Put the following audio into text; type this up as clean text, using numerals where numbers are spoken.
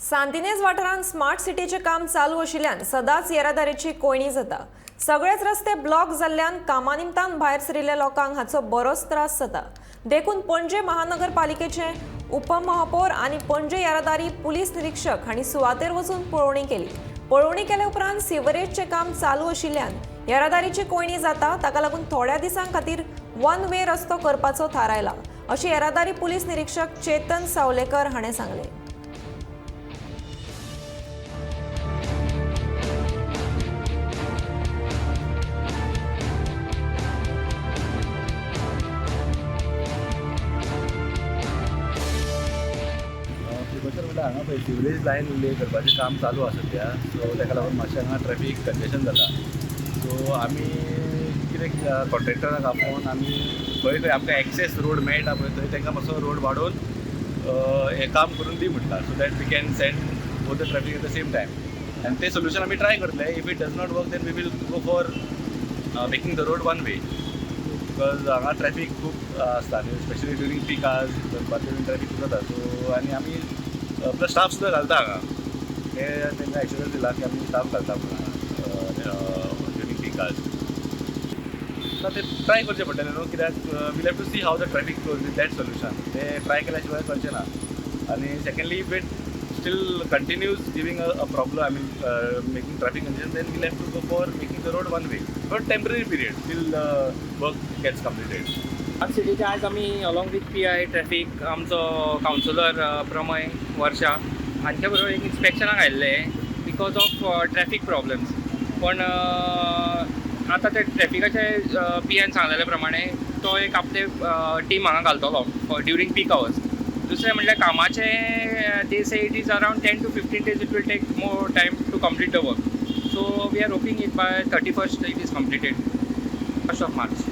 सांतिनेज वाठारांत स्मार्ट सिटीचें काम चालू आशिल्ल्यान सदांच येरादारीची कोंयडी जाता. सगळेच रस्ते ब्लॉक जाल्ल्यान कामा निमतान भायर सरिल्ल्या लोकांक हाचो बरोच त्रास जाता. देखून पणजे महानगरपालिकेचे उपमहापौर आनी पणजे येरादारी पुलीस निरीक्षक हांणी सुवातेर वचून पळोवणी केली. पळोवणी केले उपरांत सिवरेजचें काम चालू आशिल्ल्यान येरादारीची कोंयडी जाता, ताका लागून थोड्या दिसां खातीर वन वे रस्तो करपाचो थारायला, अशें येरादारी पुलीस निरीक्षक चेतन सावलेकर हाणें सांगलें. प्रिकॉशन म्हणल्यार हांगा पळय सिवरेज लायन ले करपाचें काम चालू आसा सद्या. सो ताका लागून मातशें हांगा ट्रॅफीक कंजेशन जाता. सो आमी कितें, कॉन्ट्रॅक्टराक आपोवन आमी खंय खंय आमकां एक्सेस रोड मेळटा पळय, थंय तांकां मातसो रोड वाडोवन हें काम करून दी म्हटलां, so that we can send both the traffic at the same time. आनी तें सोल्युशन आमी ट्राय करतले. If it does not work, then we will go for making the road one way, because हांगा traffic खूब आसता आनी specially during पीक hours दनपारचें बीन ट्रॅफीक खूब जाता. सो आनी आमी प्लस स्टाफ सुद्दां घालता हांगा. ते तांकां एश्युरन्स दिला की आमी स्टाफ घालता म्हणून ड्युरींग पीक आवर्स. ना, ते ट्राय करचें पडटलें न्हू, कित्याक we'll have to see how the traffic flows with that solution. ते ट्राय केल्या शिवाय कळचें ना. आनी secondly, if it still continues giving a problem, I mean, making traffic congestion, then we'll have to go for making the road one way for temporary period till work gets completed. Smart सिटीचे आयज आमी along with PI traffic, आमचो councillor प्रमय, वर्षा हांचे बरोबर एक इन्स्पेक्शनाक आयिल्ले because of traffic problems. पण आतां ते ट्रॅफिकाचे पी आयन सांगलेले प्रमाणे तो एक आपले टीम हांगा घालतलो ड्युरींग पीक आवर्स. दुसरें म्हणल्यार कामाचे, they say it is around 10 to 15 days it will take more time to complete the work, so we are hoping it by 31st it is completed, 1st of March.